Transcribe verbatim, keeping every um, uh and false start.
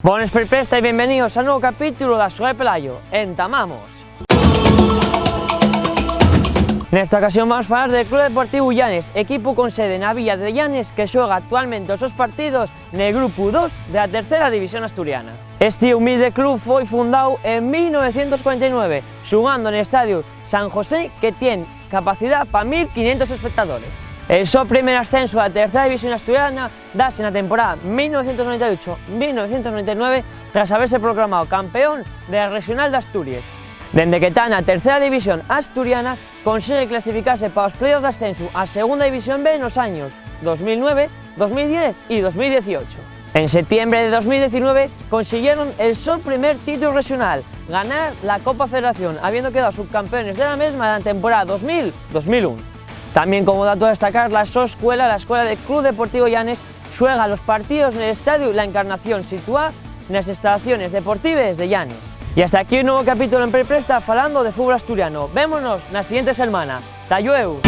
Bones per presta y bienveníos al nuevo capítulo de Suave Pelayo. ¡Entamamos! Nesta ocasión vamos a falar del Club Deportivo Llanes, equipu con sede na villa de Llanes, que xuega actualmente os sos partidos nel grupu dos de la tercera división asturiana. Esti humilde club foi fundao en mil novecientos cuarenta y nueve, xugando nel estadiu San José, que tien capacidá pa mil quinientos espectadores. El so primer ascensu a la tercera división asturiana dase na temporada mil novecientos noventa y ocho, mil novecientos noventa y nueve, tras haberse proclamao campeón de la Rexonal d'Asturies. Dende que ta na tercera división asturiana, consigue clasificase pa os playoff d'ascensu a Segunda División B nos años dos mil nueve, dos mil diez y dos mil dieciocho. En setiembre de dos mil diecinueve consiguieron el so primer título rexonal, ganar la Copa Federación, habiendo quedao subcampeones de la mesma na temporada dos mil, dos mil un. Tamién, como dato a destacar, la so escuela, la escuela del Club Deportivo Llanes, xuega los partíos nel estadiu La Encarnación, situá nes instalaciones deportives de Llanes. Y hasta aquí un nuevo capítulo en Perpresta, falando de fútbol asturiano. Vémonos na siguiente selmana. Ta llueu!